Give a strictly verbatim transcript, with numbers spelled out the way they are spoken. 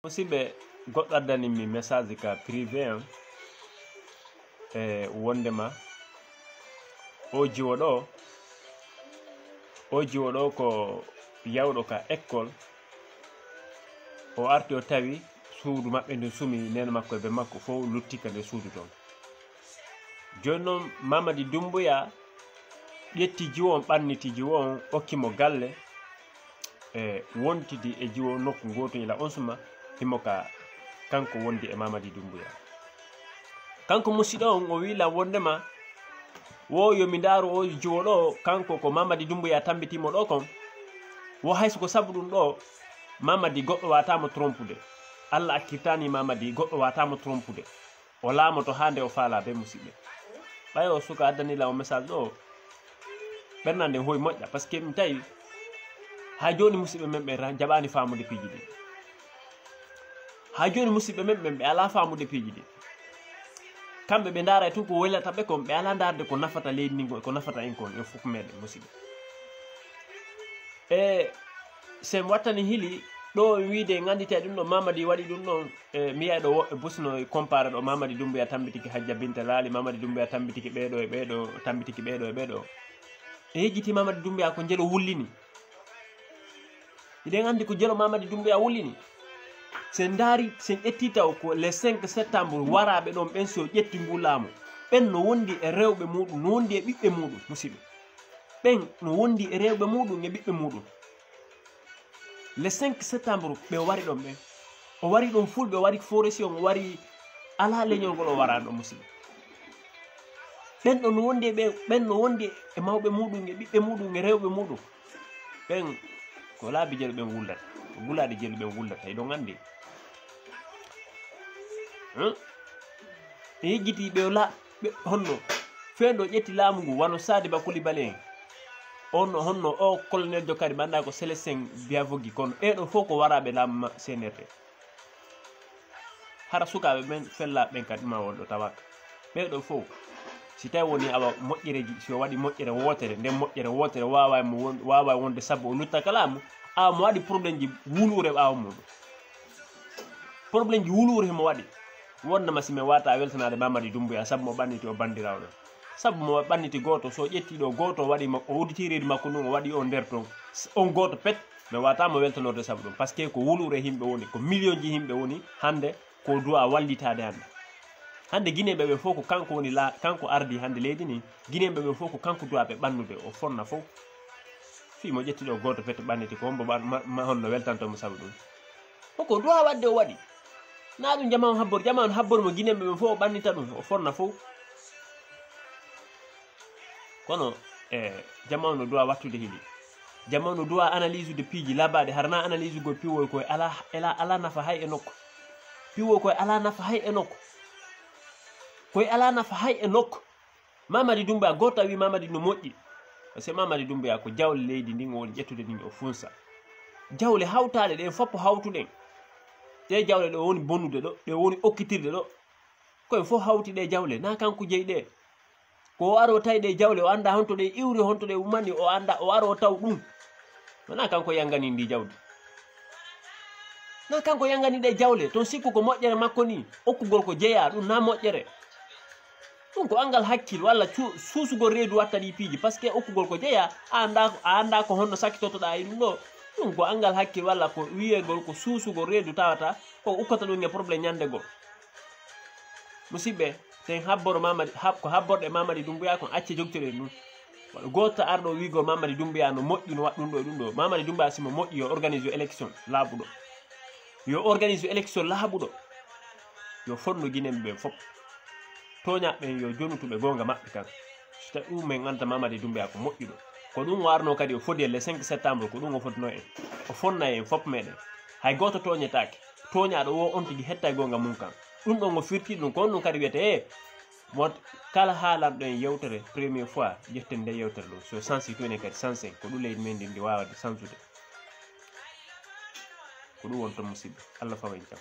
Musidɓe, goɗɗo addani mi message ka privé am, e wondema o jiwo ɗo, o jiwo ɗo ko yawɗo ka école. O arti, o tawi suudu maɓɓe ndu sumi, neno makko e be makko fof lutti ka nder suudu toon. Jooni noon, Mamadi Doumbouya ƴetti jiwo on, ɓanniti jiwo on, okki mo galle, e wontidi e jiwo nokku gooto ila on suma, himo ka kanko wondi e Mamadi Doumbouya. Kanko musiɗɗo on, o wi'i lan wondema, wo yo mi ndaaru o jiwo ɗo, kanko ko Mamadi Doumbouya tambitii mo ɗo kon. Wo hay so ko sabu ɗum ɗo, Mamadi goɗɗo waawataa mo trompude. Alla accirtaani Mamadi goɗɗo waawataa mo trompude. O laamoto haa nde o faalaa be musiɓɓe. Ɓay o suka addani lan o message ɗo, ɓernde nden hoy moƴƴa, parce que mi tawi haa jooni musiɓɓe men ɓe ra-, jaɓaani faamude piiji ɗin. Haa jooni musiɓɓe men ɓen ɓe alaa faamude piiji ɗin. Kamɓe ɓe ndaara tun ko welata ɓe kon, ɓe alaa ndaarde ko nafata leydi ndin, ko nafata en kon, en fof meɗen musiɓɓe. E sen wattani hili ɗo en wiide en annditay ɗum ɗo Mamadi waɗi ɗum ɗon, e mi yi'ay ɗo woɓɓe busno e comparé ɗo Mamadi Doumbouya tambitiki Hajja Binta Laali, Mamadi Doumbouya tambitiki ɓeeɗo e ɓeeɗo, tambitiki ɓeeɗo e ɓeeɗo. E yejjiti Mamadi Doumbouya ko njelo wullini. Hiɗen anndi ko jelo Mamadi Doumbouya wullini. Sen ndaari, sen ƴetti taw ko le cinq septembre waraaɓe ɗon ɓen, si o ƴetti ngu laamu, ɓen no wondi e rewɓe muɗum, no wondi e ɓiɓɓe muɗum, musiɓɓe. Ɓen no wondi e rewɓe muɗum e ɓiɓɓe muɗum. Le cinq septembre ɓe wari ɗon ɓen. O wari ɗon fulɓe, o wari foresi on, o wari alaa leñol ngol o waraani ɗon, musiɓɓe. Ɓen ɗon no wondi e ɓen, ɓen no wondi e mawɓe muɗum e ɓiɓɓe muɗum e rewɓe muɗum. Ɓen ko laabi jelu ɓen wullata, ko gulaaɗi jelu ɓen wullata, hiɗon anndi. Hmm? E yejjiti ɓe la-, ɓe honno? Feen ɗo ƴetti laamu ngu, wano Sadiba Coulibaly en. On no honno o colonel Jokari, mi anndaa ko Célestin Biavogi, kono ɓee ɗo fof ko waraaɓe laamu ma-, C N R D. Hara sukaaɓe ɓen fellaaɓe ɓen kadi ma won ɗo tawaka. Ɓee ɗo fof, si tawi woni awa moƴƴereeji, si o waɗi moƴƴere wootere, nden moƴƴere wootere waaway mo won-, waaway wonde sabu o lutta ka laamu, awa mo waɗi problème ji wuluure ɓaawo muɗum. Problème ji wuluure himo waɗi. Wonnama si mi waata weltanaade Mamadi Doumbouya sabu mo ɓanniti o banndiraawo ɗon. Sabu mo ɓanniti gooto, so ƴetti ɗo gooto waɗi mo, o udditi reedu makko ndun, o waɗi o nder ton. S-, on gooto pet, mi waata mo weltanorde sabu ɗum. Parce que ko wuluure yimɓe woni, ko million ji yimɓe woni hannde ko duwa wallitaade hannde. Hannde Guinéen ɓe ɓe fof ko kanko woni la-, kanko ardi hannde leydi ni. Guinéen ɓe ɓe fof ko kanko duwa ɓe ɓannude, o fonna fof. Fii mo ƴetti ɗo gooto pet ɓanniti ko hombo ɓan-, ma, ma honno weltanto mo sabu ɗum. Ko ko duwa waɗde o waɗi. Na ɗum jama on habbor, jama on habbor mo Guinéen ɓe ɓe fof o ɓannita ɗum, o fonna fof. Kono, e, jama on no duwa wattude hili. Jama on no duwa analyse de piiji labaaɗi, hara na analyse gol piwoy koy ala, ala, ala nafa hay e nokku. Piwoy koy ala nafa hay e nokku. Koy ala nafa hay e nokku. Mamadi Doumbouya, gooto a wi Mamadi no moƴƴi. Parce que Mamadi Doumbouya ko jawle leydi ndin o woni ƴettude ndin o funsa. Jawle hawtaale ɗen fof hawtuɗen. Ɗe jawle ɗo woni bonude ɗo, ɗe woni okkitirde ɗo. Koye fof hawti ɗe jawle, na kanko jeyi ɗe. Ko o aro tawi ɗe jawle, o annda honto ɗe iwri, honto ɗe ummani, o annda, o aro taw ɗum. Wona kanko yangani ndi jawdi. Na kanko yangani ɗe jawle, ton sikku ko moƴƴere makko ni, okkugol ko jeya, ɗum na moƴƴere. Ɗum ko anngal hakkil walla cu-, suusugol reedu watta ɗi piiji, parce que okkugol ko jeya, a annda, a annda ko honno sakkitotoɗa e ɗum ɗo. Ɗum ko anngal hakkil walla ko wiyegol ko suusugol reedu tawata ko ukkata ɗum e problème ñande goo. Musiɓɓe, ten habboro Mamadi, hab-, ko habborɗe Mamadi Doumbouya kon, acce jogitoɗen ɗum. Waɗa gooto arɗo wiigo Mamadi Doumbouya no moƴƴi, no waɗa ɗum ɗo e ɗum ɗo. Mamadi Doumbouya si mo moƴƴi, yo organise yo élection laaɓuɗo. Yo organise yo élection laaɓuɗo. Yo fonno Guinéen ɓe fof. Tooñaaɓe ɓen yo jonutu ɓe goonga maɓɓe kan. So tawi ɗum en annda Mamadi Doumbouya ko moƴƴuɗo. Ko ɗum warno kadi o fodi e le cinq septembre, ko ɗum o fodno en. O fonna en fof meɗen. Hay gooto tooñetaake. Tooñaaɗo o on tigi hetta e goonga mum kan. Ɗum ɗon o firti ɗum, ko on ɗum kadi wiyete, e, mo kala haalanɗo en yewtere, première fois, ƴetten nde yewtere ɗum. So sansi tun enen kadi sansen, ko ɗum leydi men ndi ndi waawde sansude. Ko ɗum woni toon, musiɓɓe. Allah fawa en jam.